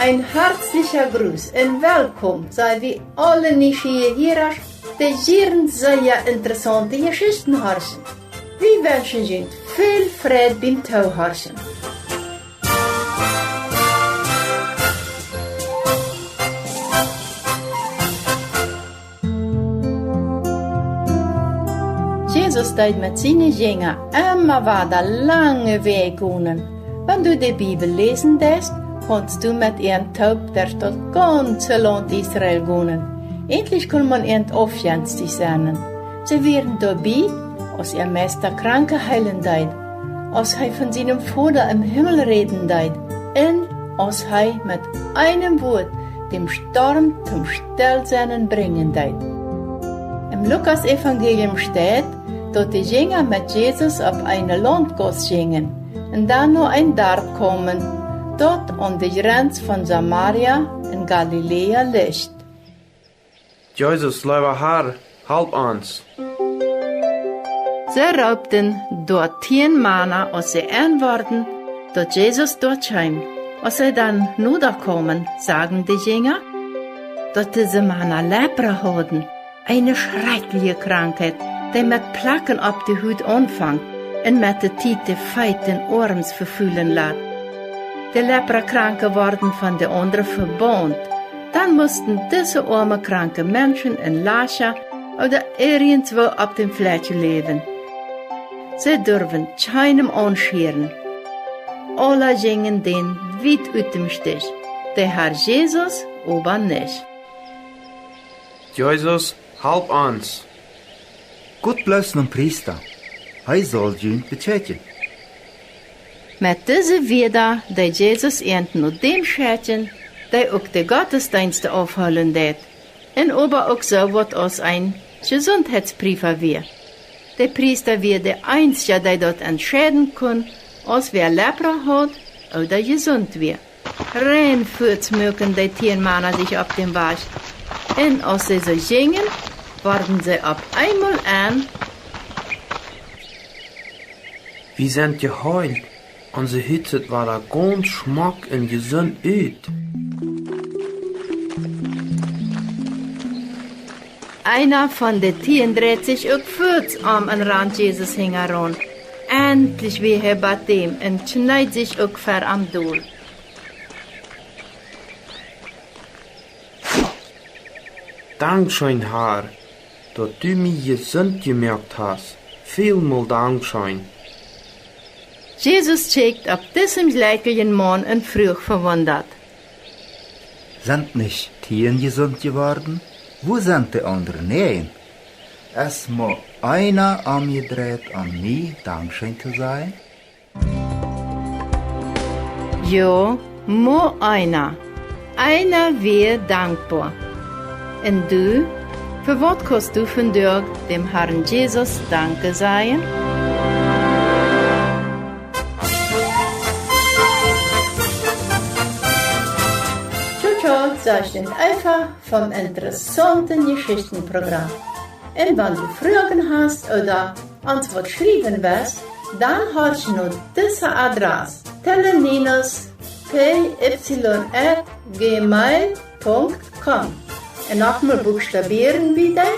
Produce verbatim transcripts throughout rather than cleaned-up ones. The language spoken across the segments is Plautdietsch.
Een hartlicha Gruss un Welkom saj wie aule nieschieeje Hierasch, dee jieren sea interessaunte Jeschichten horchen. Wie wenschen junt väl Freid biem Toohorchen. Jesus deed met siene Jinja emma wada lange Wäaj gonen. Wan du de Bibel läsen deist, kaust du met an toop derch daut gaunze Launt Israel gonen. Endlich kunn maun an aufjenstich sennen. See wieren doabie, aus äa Meista Kranke heelen deed, aus hee von sienem Voda em Himmel räden deed, un aus hee met eenem Wuat dän Storm toom Stellsennen brinjen deed. Em Lukas Evangelium steit, daut de Jinja met Jesus opp eene Launtgauss jinjen un dan no een Darp kaumen, daut aun de Jrenz von Samaria un Galiläa licht. Jesus, leewa Har, halp ons! See roopten doa tieen Mana, aus see enworden, daut Jesus doa kjeem. Aus see dan noda kaumen, sagen de Jinja, daut dise Mana Lepra hauden, eene schrakjliche Krankheit, dee met Placken opp de Hut aunfangt un met de Tiet de Feet un Oarms vefulen lat. De Leprakranke worden von de aundre vebaunt. Dan musten dise oame kranke Menschen en Lajcha ooda irjentwoo opp däm Flakj läwen. See durwen kjeenem aunschieren. Aula jinjen dän wiet ut däm Stich, de Har Jesus oba nich. Jesus, halp ons! Got bloos nom Priesta, hee saul junt bekjikjen. Met dise Wieed deed Jesus an no däm schekjen, dee uk de Gottesdeenste aufhoolen deed, un oba uk soo waut aus een Jesundheitspriefa wia. De Priesta wia de eensja, dee daut entscheiden kunn, aus wäa Lepra haud ooda jesunt wia. Rein fuats muaken dee tieen Mana sikj opp däm Wajch. Un aus see soo jinjen, worden see opp eenmol en: Wie sent jeheelt, onse Hut sitt wada gaunz schmock un jesunt ut. Eena von de tieen dreit sikj uk fuats om un rant Jesus hinjaraun. Entlich wia hee bie däm un kjneed sikj uk ver am dol. Dankscheen, Har, daut du mie jesunt jemoakt hast. Välmol dankscheen. Jesus kjikjt opp disen jlekjlichen Maun un fruach vewundat: Sent nich tieen jesunt jeworden? Wua sent de aundre näajen? Es mau eena omjedreit, om mie dankscheen to sajen? Jo, mau eena. Eena wia dankboa. Un du? Fa waut kaust du vondoag däm Harn Jesus Danke sajen? Tjo, tjo, sajcht Eva vom interessaunten Jeschichtenprogram. Un wan du Froagen hast ooda ons waut schriewen west, dan horch no dise Adress: tele minus p y at gmail punkt com. Un nochmol buchstabieren wie dee: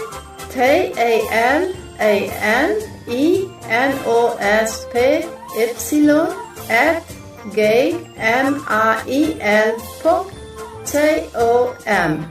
t e l e n i n o s p y at g m a i l punkt c o m.